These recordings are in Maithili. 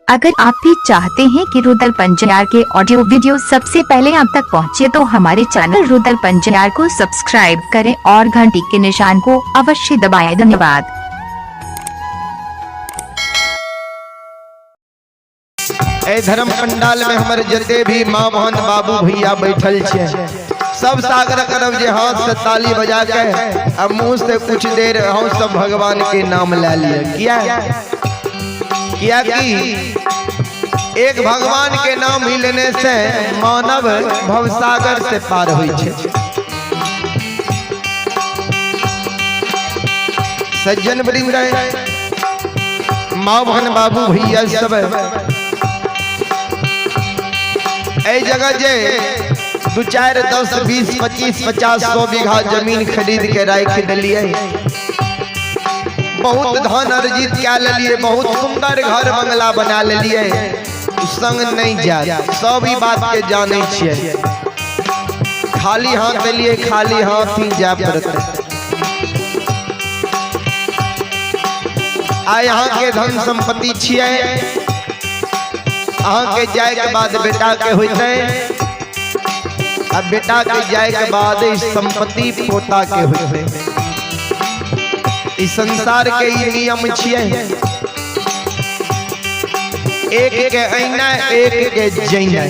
अगर आप भी चाहते हैं कि रुदल पंजयार के ऑडियो वीडियो सबसे पहले आप तक पहुंचे तो हमारे चैनल रुदल पंजयार को सब्सक्राइब करें और घंटी के निशान को अवश्य दबाएं। धन्यवाद। ए धर्म पंडाल में हमर जते भी माँ बहन बाबू भैया बैठल छे, सब सागर करब जे हाथ से ताली बजा के आ मुंह से कुछ देर हम सब भगवान के नाम ले लिए। किया किया कि एक भगवान के नाम ही लेने से मानव भवसागर से पार हुई छे। सज्जन वृंद, माँ बहन बाबू भैया सब ए जगह जे 2 4 10 20 25 50 100 बीघा जमीन खरीद के राख दिलिए, बहुत धन अर्जित क्या लिए, बहुत सुंदर घर बंगला बना लिए, संग नहीं जा, सब ई बात के जाने छिए। खाली हाथ लिए खाली हाथ ही जा पड़ते। आ यहाँ के धन संपत्ति छिए, अहाँ के जाए के बाद बेटा के होते, अब बेटा के जाए के बाद इस संपत्ति पोता के होते। इस संसार के ई नियम छिए, एक के ऐना एक के जैना।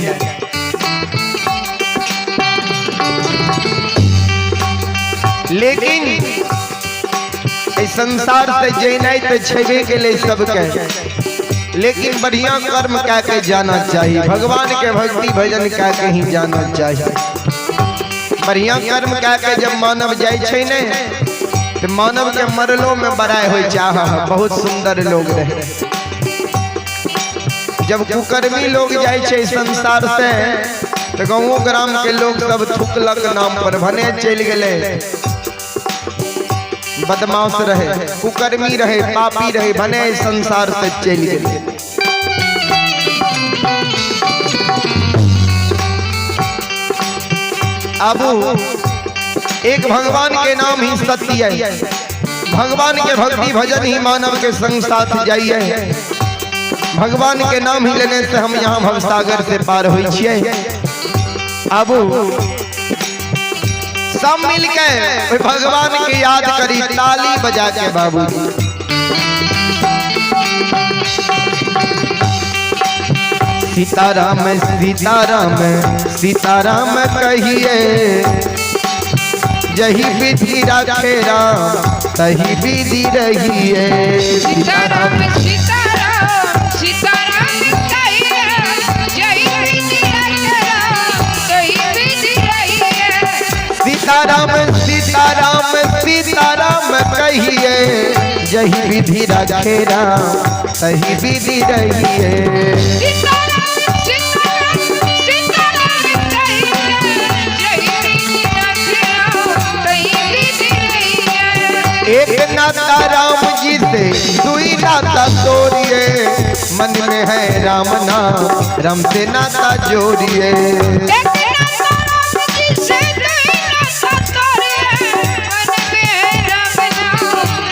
लेकिन इस संसार से जैना तो छेबे के लिए सबके, लेकिन बढ़िया कर्म क्या के जाना चाहिए, भगवान के भक्ति भजन क्या के ही जाना चाहिए। बढ़िया कर्म क्या के जब मानव जाए छे ने तो मानव के मरलो में बड़ाई हो चाह, बहुत सुंदर लोग रहे। जब कुकर्मी लोग जाए छे संसार से तो गाँवों ग्राम के लोग सब थुकलक नाम पर, भने चल गए, बदमाश रहे, कुकर्मी रहे, पापी रहे, भने संसार से चल गए। अब एक भगवान के नाम ही सत्य है, भगवान के भक्ति भजन ही मानव के संग साथ जाइए। भगवान के नाम ही लेने से हम यहाँ भवसागर से पार हो छिए। अब सब मिल के भगवान के याद करी, ताली बजा के बाबूजी। सीताराम सीताराम सीताराम कहिए, जही विधि राखे राम तही विधि रहिए। सीताराम सीताराम सीताराम कहिए, जही विधि राखे राम तही विधि रहिए। सीताराम सीताराम सीताराम कहिए, जही विधि राखे राम तही विधि रहिए। सीताराम सीताराम सीताराम कहिए, जही विधि राखे राम तही विधि रहिए। एक नाता राम जी से दुई नाता तोड़िए, मन में है राम नाम राम से नाता जोड़िए। एक नाता राम जी से दुई नाता तोड़िए, मन में है राम नाम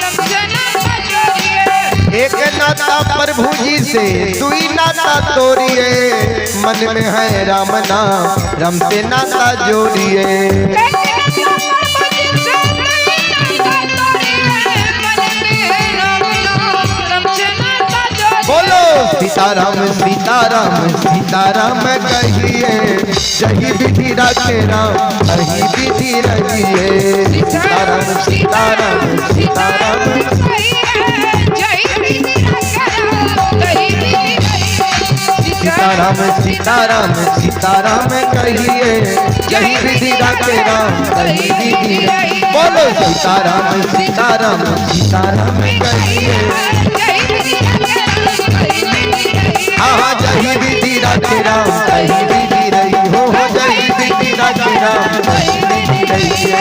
राम से नाता जोड़िए। एक नाता प्रभु जी से दुई नाता तोड़िए, मन में है राम नाम राम से नाता जोड़िए। एक नाता प्रभु जी से दुई नाता तोड़िए, मन में है राम नाम राम से नाता जोड़िए। बोलो सीताराम सीताराम सीताराम कहिए, जही विधि राखे राम तही विधि रहिए। सीताराम सीताराम सीताराम कहिए, जही विधि राखे राम तही विधि रहिए। सीताराम सीताराम सीताराम कहिए, जही विधि राखे राम तही विधि रहिए। बोलो सीताराम सीताराम सीताराम कहिए, जही विधि राखे राम तही विधि रहिए। हाँ जही विधि राखे राम तही विधि रही हो, जही विधि राखे राम तही विधि रहिए।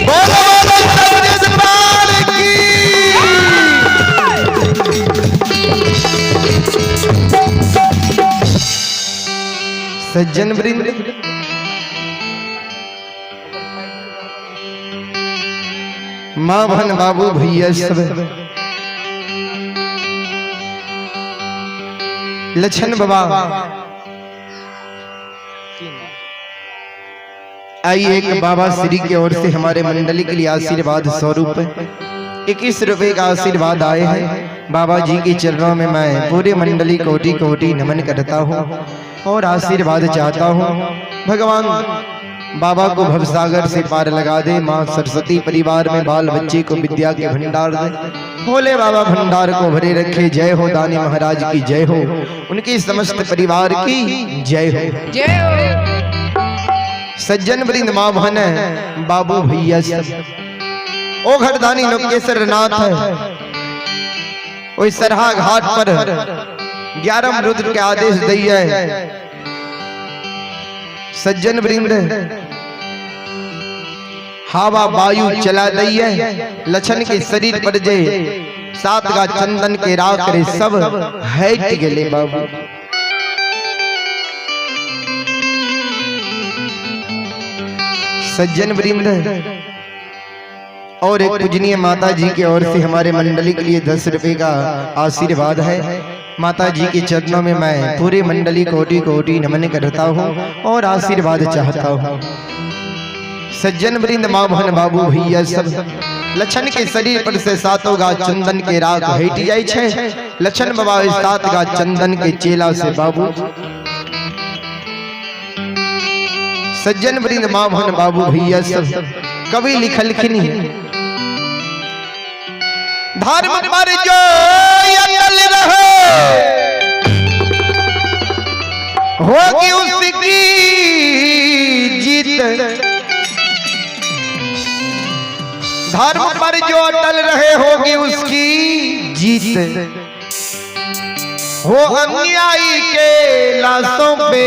बोलो बोलो। सज्जन वृंद, माँ बहन बाबू भैया सब, लछन बाबा आइए एक बाबा श्री की ओर से हमारे मंडली के लिए आशीर्वाद स्वरूप 21 रुपए का आशीर्वाद आए हैं। बाबा जी के चरणों में मैं पूरे मंडली कोटि कोटि नमन करता हूँ और आशीर्वाद चाहता हूँ। भगवान बाबा को भवसागर से पार लगा दे, माँ सरस्वती परिवार में बाल बच्चे को विद्या के भंडार दे, भोले बाबा भंडार को भरे रखे। जय हो दानी महाराज की जय हो, उनकी समस्त परिवार की जय हो। जय हो। सज्जन वृंद, माँ बहन बाबू भैया सब, ओ घरदानी नवकेश्वर नाथ ओहि सरहा घाट पर 11 रुद्र के आदेश दैया। सज्जन वृंद, हवा वायु चला दैया, लछन के शरीर पर जे सात गा चंदन के राख रे सब हट गेले बाबू। सज्जन वृंद, और एक पूजनीय माता जी के ओर से हमारे मंडली के लिए 10 रुपए का आशीर्वाद है। माता जी के चरणों में मैं पूरे मंडली कोटि कोटि नमन करता हूँ और आशीर्वाद चाहता हूँ। सज्जन वृंद, माँ बहन बाबू भैया सब, लछन के शरीर पर से सातों गा चंदन के राग हट जाय छे। लछन बाबा सात गा चंदन के चेला से बाबू। सज्जन वृंद, माँ बहन बाबू भैया सब, कवि लिखलखिन धर्म पर जो अटल रहे होगी उसकी जीत। धर्म पर जो अटल रहे होगी उसकी जीत। हो अन्यायी के लाशों पे,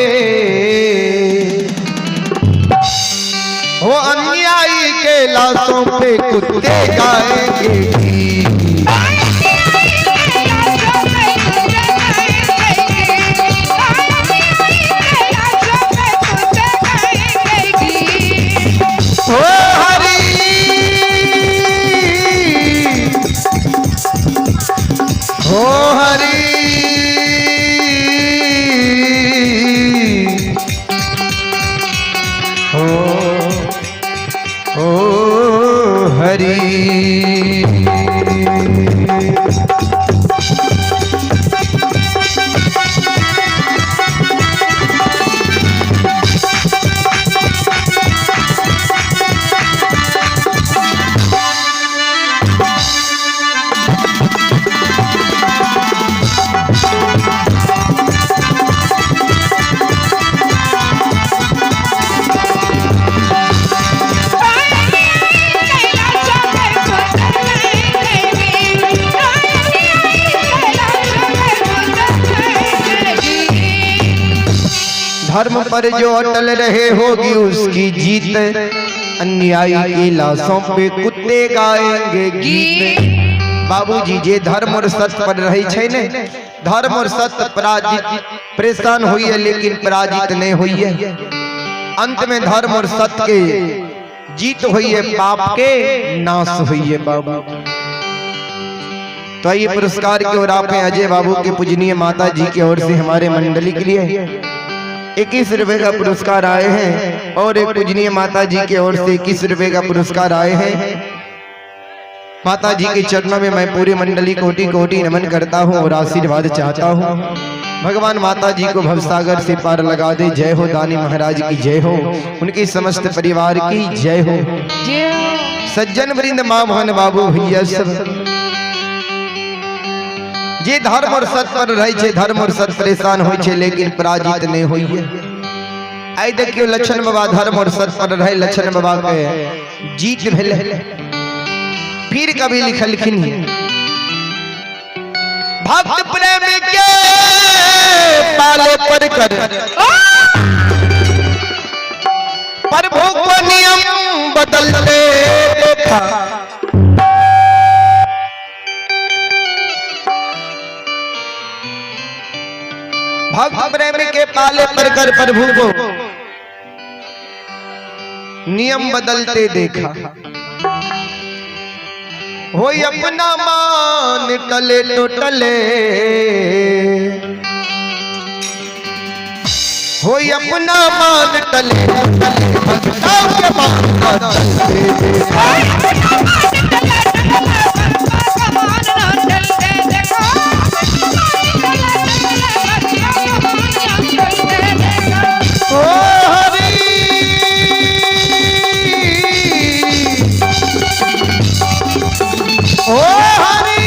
हो अन्यायी के लाशों पे कुत्ते गाएंगे गीत। हो हरि, हो हरि, हो हो हरि। धर्म पर जो अटल रहे होगी उसकी जीत। अन्यायी के लाशों पे कुत्ते गाएंगे गीत। बाबूजी जे धर्म और सत्य पर रहे छे ने, धर्म और सत्य पराजित परेशान हुई है लेकिन पराजित नहीं हुई है। अंत में धर्म और सत्य के जीत हुई है, पाप के नाश हुई है बाबू। तो ये पुरस्कार की ओर आप अजय बाबू के पूजनीय माता जी की ओर से हमारे मंडली के लिए 21 रुपए का पुरस्कार आए हैं और एक पूजनीय माता जी की ओर से 21 रुपए का पुरस्कार आए हैं। माता जी के चरणों में मैं पूरी मंडली कोटि कोटि नमन करता हूँ और आशीर्वाद चाहता हूँ। भगवान माता जी को भवसागर से पार लगा दे। जय हो दानी महाराज की जय हो, उनकी समस्त परिवार की जय हो। सज्जन वृंद, माँ मोहन बाबू भैया सब, जे धर्म और सत्य पर रहे छे, धर्म और सत्य परेशान होय छे लेकिन पराजित नहीं होई है। आई देखियो लक्षण बाबा धर्म और सत्य पर रहे, लक्षण बाबा के जीत भेल। फिर कभी लिखलखिन भक्त प्रेम के पाले पर कर प्रभु को नियम बदलते देखा। भक्त प्रेम के पाले पर कर प्रभु को नियम बदलते देखा। हो अपना मान टले तो टले, हो अपना मान टले तो टले, भक्तों के मान न टलते देखा। ओ हरि, ओ हरि,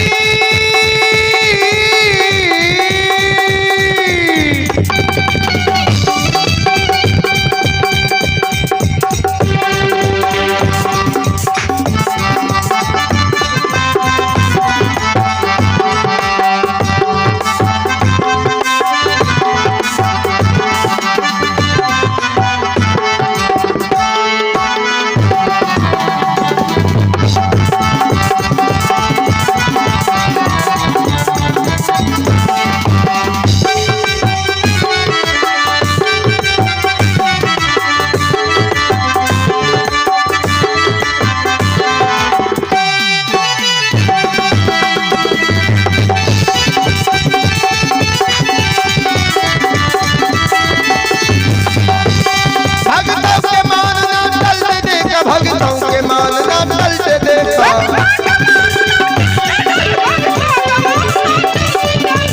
भक्तों के मान ना टलते देखा, भक्तों के मान ना टलते देखा,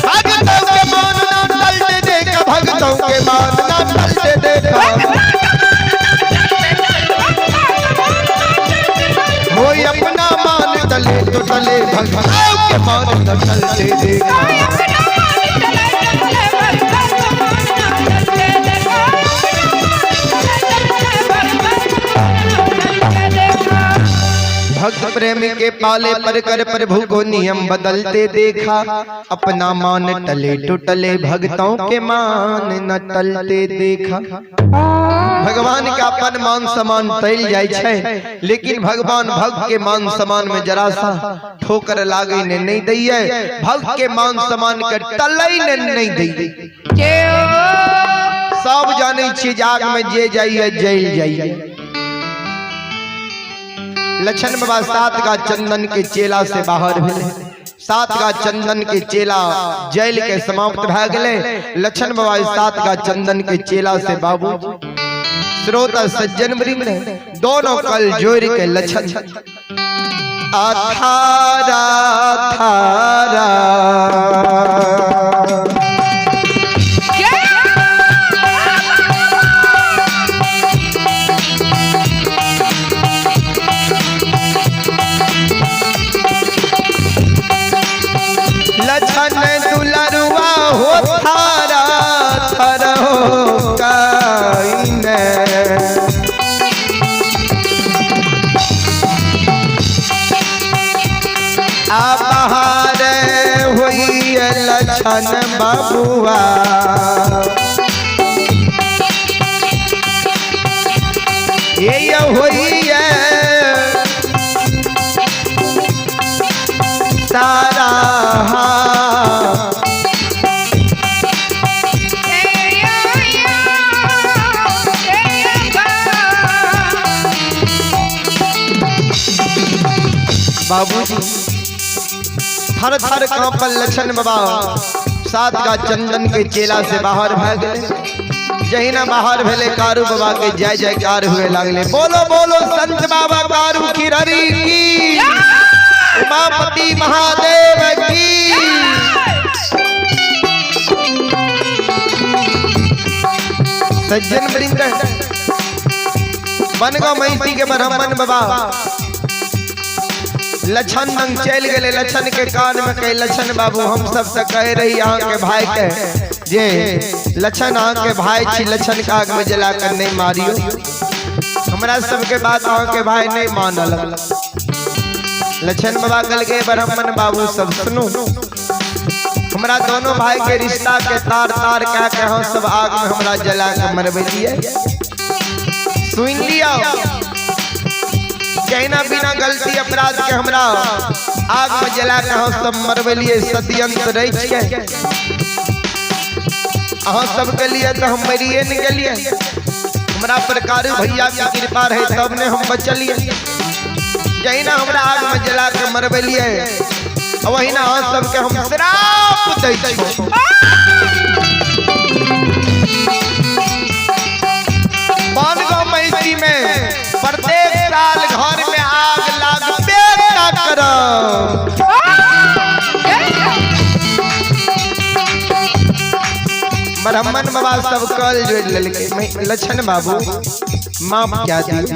भक्तों के मान ना टलते देखा, भक्तों के मान ना टलते देखा। हो अपना मान टले तो टले, भक्तों के मान ना टलते देखा। भक्त प्रेम के पाले पर कर प्रभु को नियम बदलते देखा। अपना मान टले तो टले, भक्तों के मान न टलते देखा। भगवान के अपन मान सम्मान टल जाय छै, लेकिन भगवान भक्त के मान सम्मान में जरा सा ठोकर लागे ने नहीं दैये, भक्त के मान सम्मान के टलै ने नहीं दैये। सब जानै छी आग में जे जाइए जल जाइए। लक्षण बाबा 7 का चंदन के चेला से बाहर भेले, 7 का चंदन के चेला जेल के समाप्त भए गेलै। लक्षण बाबा 7 का चंदन के चेला से बाबू श्रोता सज्जन वृंद दोनों कल जोड़ के लक्षण अथारा थारा लक्षण दुलरुआ हो थारा थारा हो काइन। बाहर हुई लक्षण बाबुआ, ये हुई तारा। बाबूजी थर थर कांपल लक्षण बाबा 7 का चंदन के चेला से बाहर भए गए। जहिना बाहर भेले कारू बाबा के जय जयकार हुए लागले। बोलो बोलो संत बाबा कारू खिररी की, उमापति महादेव की। सज्जन वृंद बनगांव महिषी के ब्राह्मण बाबा लक्षण नंग चल गए। लक्षण के कान में कहे लक्षण बाबू हम सब से कह रही अहाँ के भाई के जे लक्षण अहाँ के भाई छी, लक्षण के आग में जला कर नहीं मारियो, हमरा सबके बात अहाँ के भाई नहीं मानल। लक्षण बाबा कल के ब्राह्मण बाबू सब सुनू, हमरा दोनों भाई के रिश्ता के तार तार कह के हम सब आग में हमरा जला के मरबलिए। सुन लिया कहना बिना गलती अपराध के हमरा आग में जला के हम सब मरबलिए, सत्यंत रही। अहाँ सबके लिए तो हम मरिए नहीं गेलिए, हमरा पर कारू भैया के कृपा रहे तब ने हम बचलिए। जहिना हमरा आग में जला के मरबेलिए वही ना अहाँ सबके हम श्राप दै छी। बनगांव महिषी में प्रत्येक साल घर में आग लागबे ना करब। ब्राह्मण बाबा सब कल जोड़ लेलकै, लक्षण बाबू माफ क्या दियो,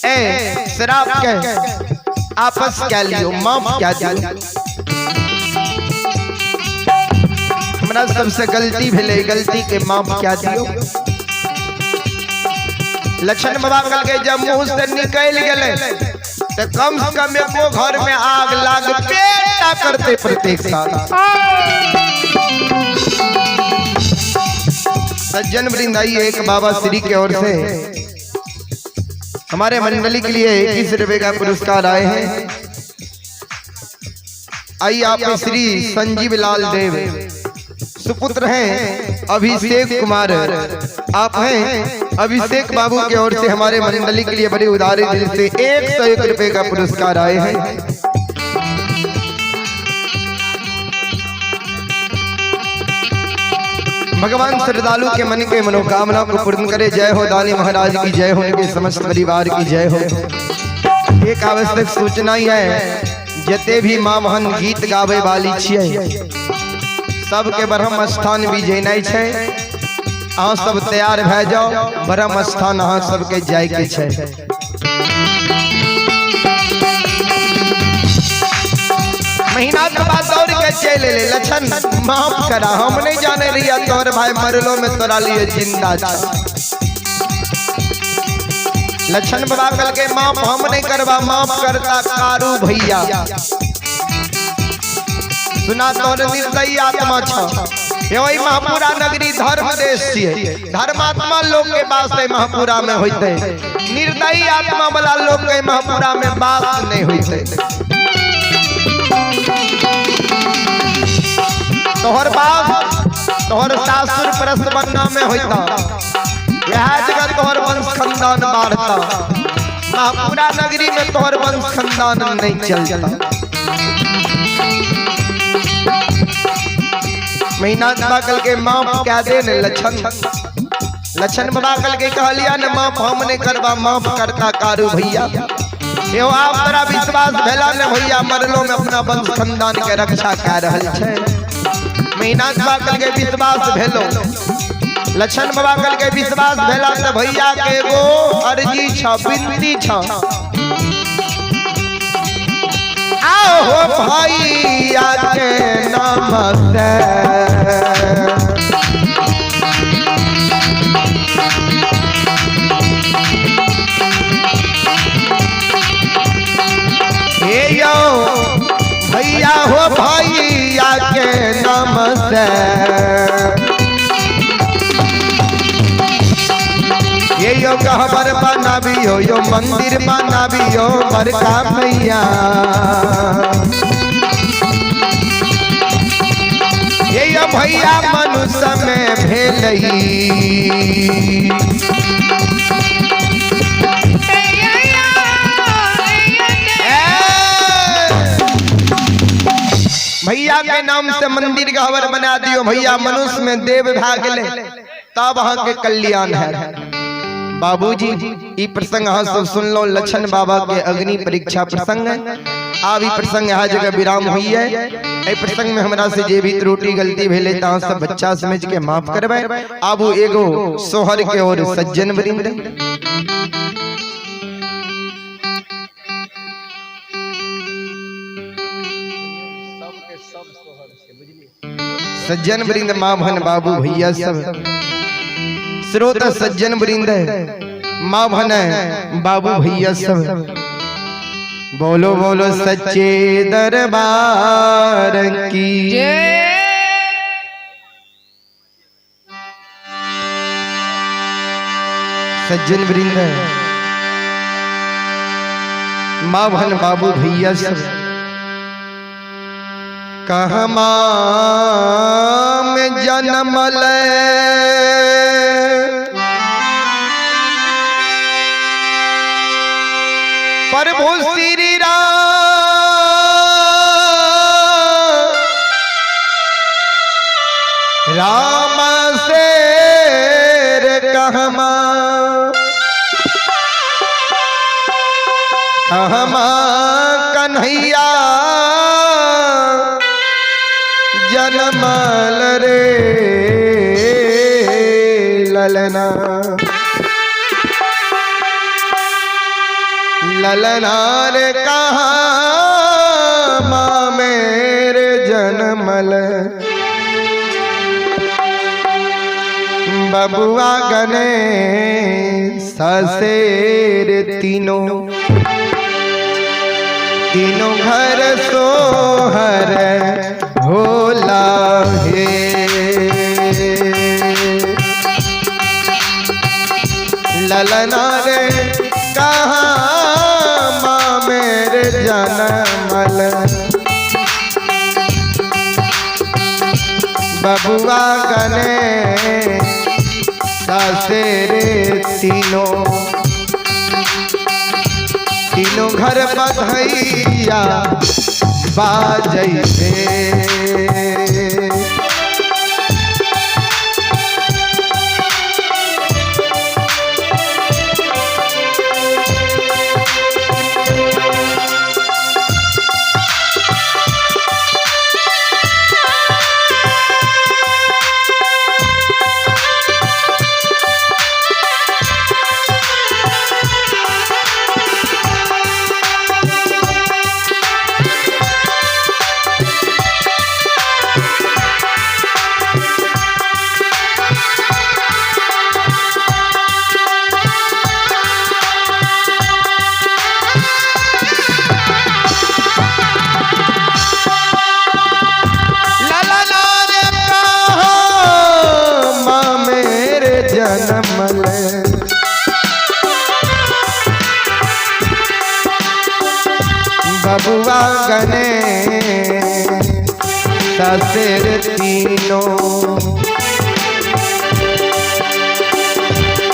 ए श्राप के आपस क्या लियो, माफ क्या दियो। हमरा सबसे गलती भेलै, गलती के माफ क्या दियो। लक्षण बाबा कहलकै जब मुंह से निकल गेलै तो कम से कम एको घर में आग लागबे ना करते प्रत्येक साल। सज्जन वृंद आइए, एक बाबा श्री के ओर से हमारे मंडली के लिए 21 रुपए का पुरस्कार आए हैं। आइए आप श्री संजीव लाल देव सुपुत्र हैं अभिषेक कुमार, आप हैं अभिषेक बाबू के ओर से हमारे मंडली के लिए बड़ी उदारी दिल से 101 रुपए का पुरस्कार आए हैं। भगवान श्रद्धालु के मन के मनोकामना को पूर्ण करे। जय हो दानी महाराज की जय हो, उनके समस्त परिवार की जय हो। एक आवश्यक सूचना ही है, जते भी माँ बहन गीत गावे वाली छियै सबके ब्रह्म स्थान भी जेनाइ छै। अहाँ सब तैयार भए जाओ, ब्रह्म स्थान अहाँ सबके जाय के छै। महीना के बाद दौड़ के चल एलै, लक्षण माफ करा, हम नहीं जाने रहिया तोहर भाई मरलो में तोरा लिए जिंदा छ। लक्षण बाबा कहलकै माफ हम नहीं करबा, माफ करता कारू भैया। सुना तोहर निर्दयी आत्मा छ, वही महापुरा नगरी धर्म देश छियै, धर्मात्मा लोग के वास महापुरा में होते, निर्दयी आत्मा वाला लोग के महापुरा में वास नहीं होते। तोहर बाप तोहर सासुर परसबन्ना में होता, यह जगह तोहर वंश खानदान बढ़ता, महापुरा नगरी में तोहर वंश खानदान नहीं चलता। महीना कल के माफ क्या दे ने लक्षण, लक्षण बाबा कल के कहलिया ने माफ हम नहीं करबा, माफ करता कारू भैया। यो आप तोरा विश्वास भेला ने भैया मरलो में अपना वंश खानदान के रक्षा कर रहल छै। महीना बाबा कल के विश्वास भेलो, लक्षण बाबा कल के विश्वास भेला तो भैया के एगो अर्जी छ, विनती छ, आओ हो भैया के नाम से हे यो भैया हो भैया के नाम से ये यो गहबर बनाबियो, यो मंदिर बनाबियो बड़का भैया, ये यो भैया मनुष्य में भेलई। भैया के नाम से मंदिर गहबर बना दियो, भैया मनुष्य में देव भाग ले तब अहाँ के कल्याण है। बाबूजी ई प्रसंग अहाँ सब सुन लो, लक्षण बाबा के अग्नि परीक्षा प्रसंग है। आब ई प्रसंग यहाँ जगह विराम हुई है। एहि प्रसंग में हमरा से जे भी त्रुटि गलती भेलै त अहाँ सब बच्चा समझ के माफ करबै। आबू एगो सोहर के ओर सज्जन वृंद। सज्जन वृंद माँ बहन बाबू भैया सब श्रोता सज्जन वृंद माँ बहन बाबू भैया सब बोलो बोलो सच्चे दरबार की जय। सज्जन वृंद माँ बहन बाबू भैया सब कहमा में जन्मल प्रभु श्री राम, राम शेर कहमा कहमा कन्हैया जनमल रे ललना, ललना रे कहाँ माँ मेरे जनमल। बबुआ गने ससेर तीनों, तीनों घर सोहर भोला हे। ललना रे कहाँ माँ मेरे जनमल। बबुआ गने ससेरे तीनों, तीनों घर बधैया बाजैते। ललना रे कहाँ माँ मेरे जनमल। बबुआ गने ससेर तीनों,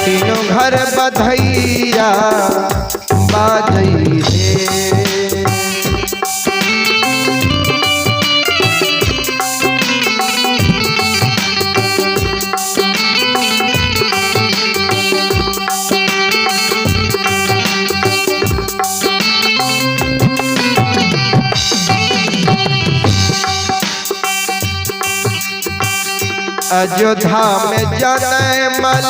तीनों घर बधैया बाजैते। अयोध्या में जनमल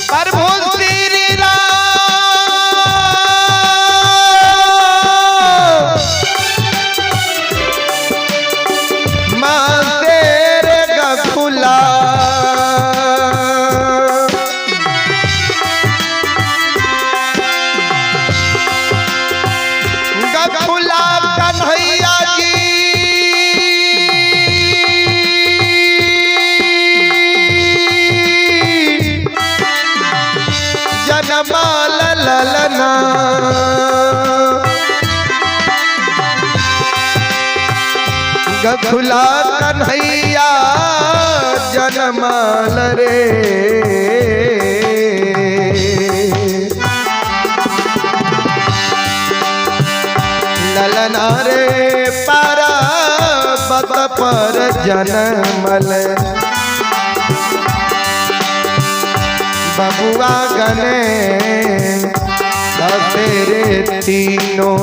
प्रभु श्री राम, माँ तेरे गखुला। गखुला कन्हैया जी जनमल ललना। गखुला कन्हैया जनमल रे। ललना रे पारा बत पर जनमल। बबुआ गने ससेरे तीनों,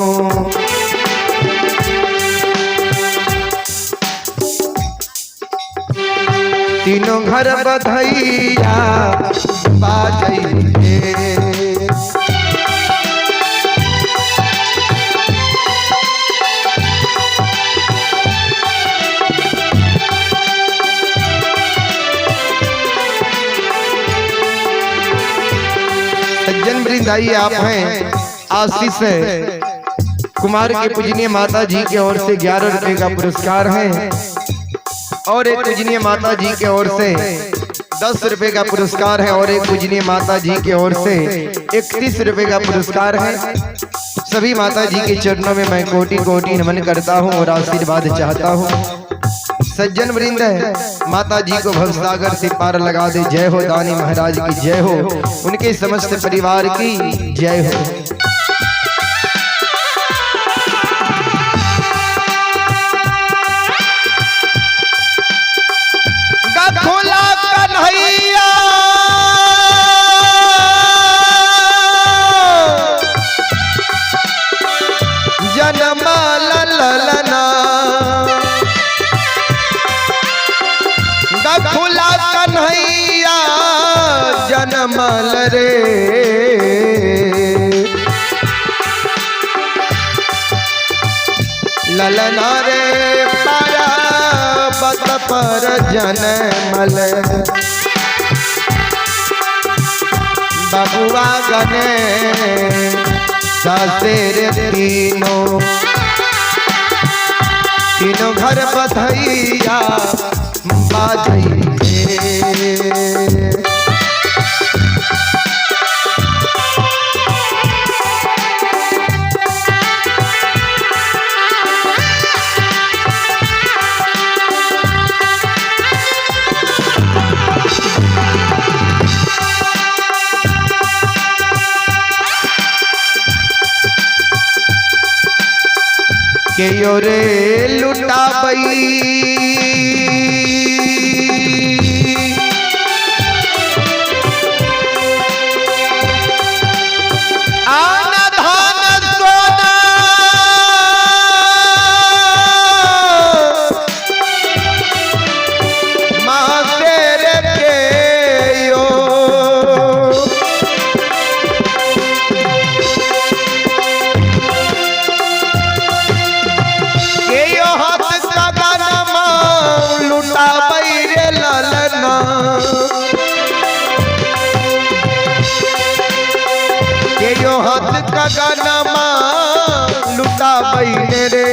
तीनों घर बधैया बाजैते। सज्जन वृंद आइए, आप हैं आशीष कुमार के पूजनीय माता जी के ओर से 11 रुपए का पुरस्कार है और एक पूजनीय माता जी के ओर से 10 रुपए का पुरस्कार है और एक पूजनीय माता जी की ओर से 31 रुपए का पुरस्कार है। सभी माता जी के चरणों में मैं कोटि कोटि नमन करता हूँ और आशीर्वाद चाहता हूँ। सज्जन वृंद है, माता जी को भवसागर से पार लगा दे। जय हो दानी महाराज की जय हो, उनके समस्त परिवार की जय हो। गखुला कन्हैया जन्म ललना, गखुला कन्हैया जनमल रे, ललना रे पारा पर जनमल, बबुआ गने सासेर तीनों, तीनों घर बधैया बाजई रे। के योरे लुटाबई आना धान सोना, माँ तेरे के यो, के यो हाथ गगनमा लुटाबई रे ललना, के यो हाथ गगनमा लुटाबई रे,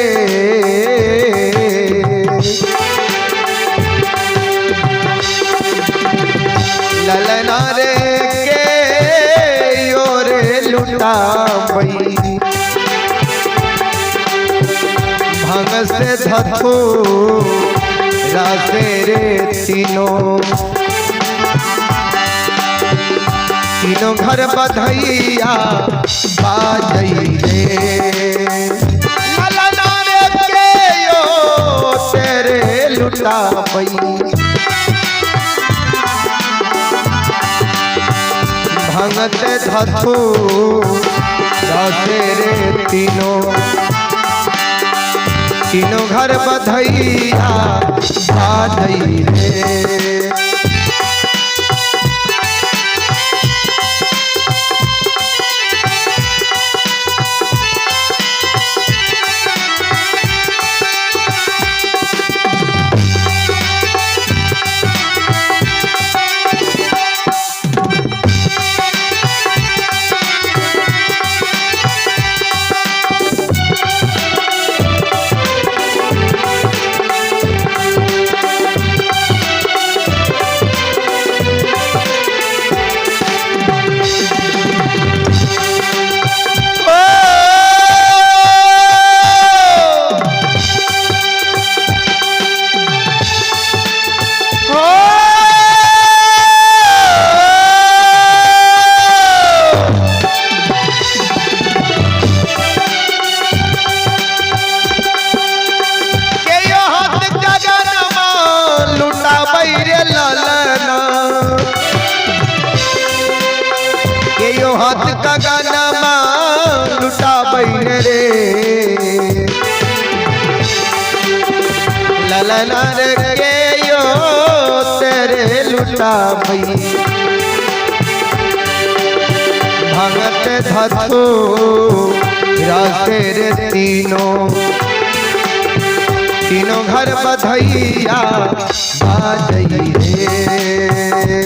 ललना रे के यो रे लुटाबई, भांग से धथो रासे रे तीनों, तीनों घर बधैया बाजई रे, ललना रे के यो तेरे लुटाबई, भांगत धथो रासे रे तीनों, तीनों घर बधैया बाजई रे। के यो हाथ गगनमा लुटाबई रे ललना, के यो हाथ गगनमा लुटाबई रे, ललना रे के यो तेरे लुटाबई, भगत धथो रासे रे तीनों, तीनों घर बधैया बाजई रे।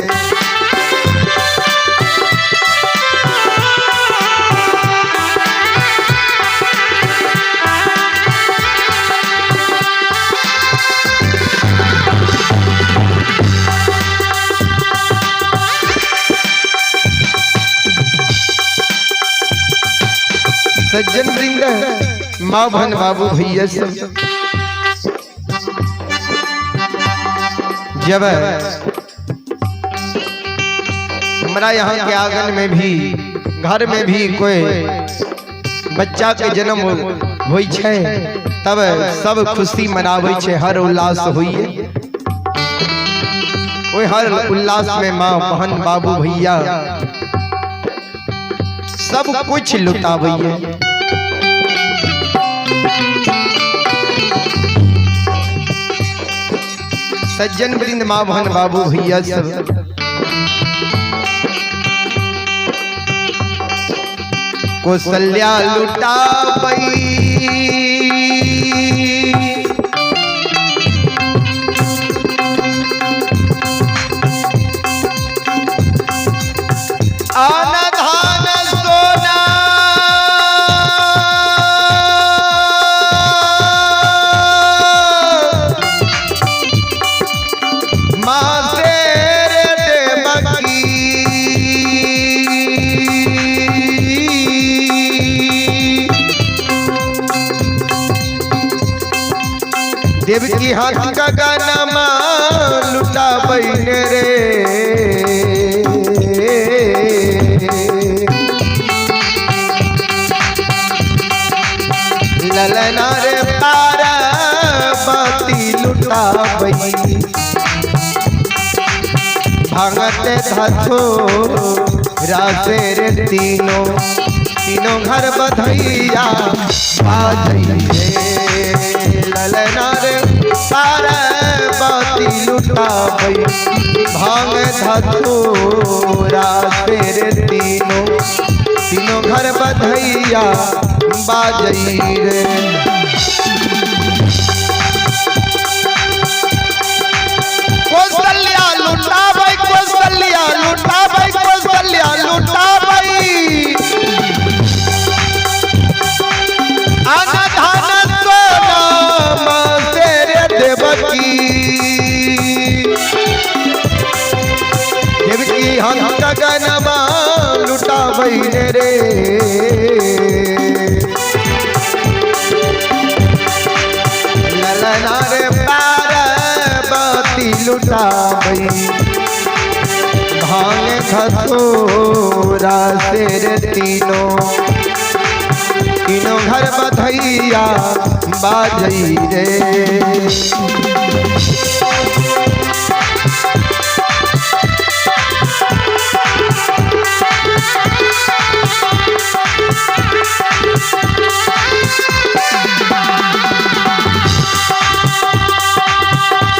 सज्जन वृंद, माँ बहन बाबू भैया सब, जब हमारा यहाँ के आंगन में भी, घर में भी कोई बच्चा के जन्म होई छै, तब सब खुशी मनाबै छै, हर उल्लास होइए। ओहि हर उल्लास में माँ बहन बाबू भैया सब कुछ लुटाबैये। सज्जन वृंद, माँ बहन बाबू भैया सब, कौशल्या लुटाबई, आन धान सोना, माँ शेर देवकी, देवकी हाथ का गाना माँ लुटा बहने रे। ललना रे पारा बाती लुटा बही, भांगते धाथो रासे रे तीनों, तीनों घर बधैया बाजैये। ललना रे पारा बाती लुटा बही, भांग धाथो रासे रे तीनों, तीनों घर बधैया बाजई रे। कौशल्या लुटाबै, कौशल्या लुटाबै, कौशल्या लुटाबै, आन धान सोना माँ शेर देवकी, देवकी हम गगनमा लुटाबै रे। ललना रे पार्वती लुटाबै, भांग धतूरा शेर तीनों, तीनों घर बधैया बाजई रे।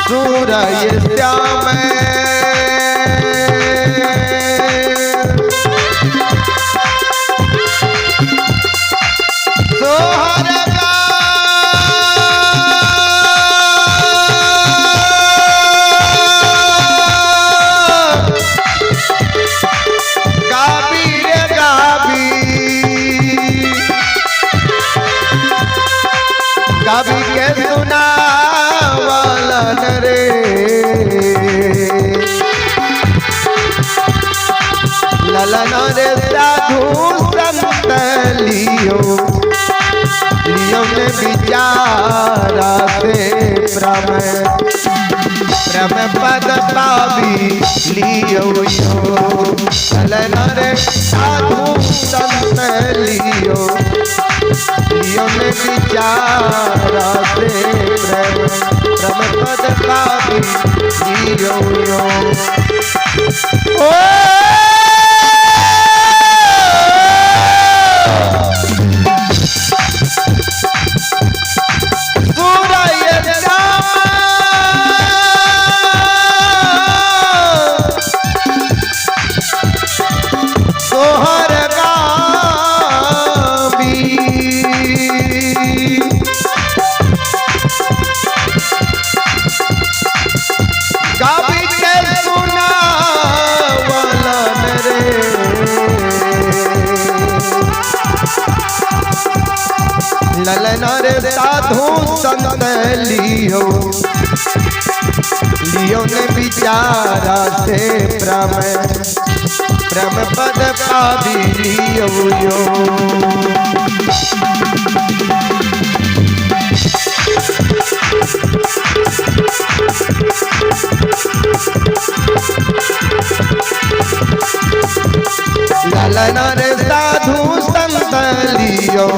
सूरज श्याम सोहर गाबी रे गाबी, गाबी के सुनावलन रे। ललना रे साधु संत लियो, लियो ने विचारा से भ्रम, भ्रम पद पावी लियो यो। ललना रे साधु संत लियो, लियो ने विचारा से भ्रम, भ्रम पद पावी लियो यो। ओ सोहर गाबी, गाबी के सुनावलन रे। ललना रे साधु संत लियो, लियो ने विचारा से भ्रम, ब्रह्म पद पाबी लियो यो। ललना रे साधु संत लियो।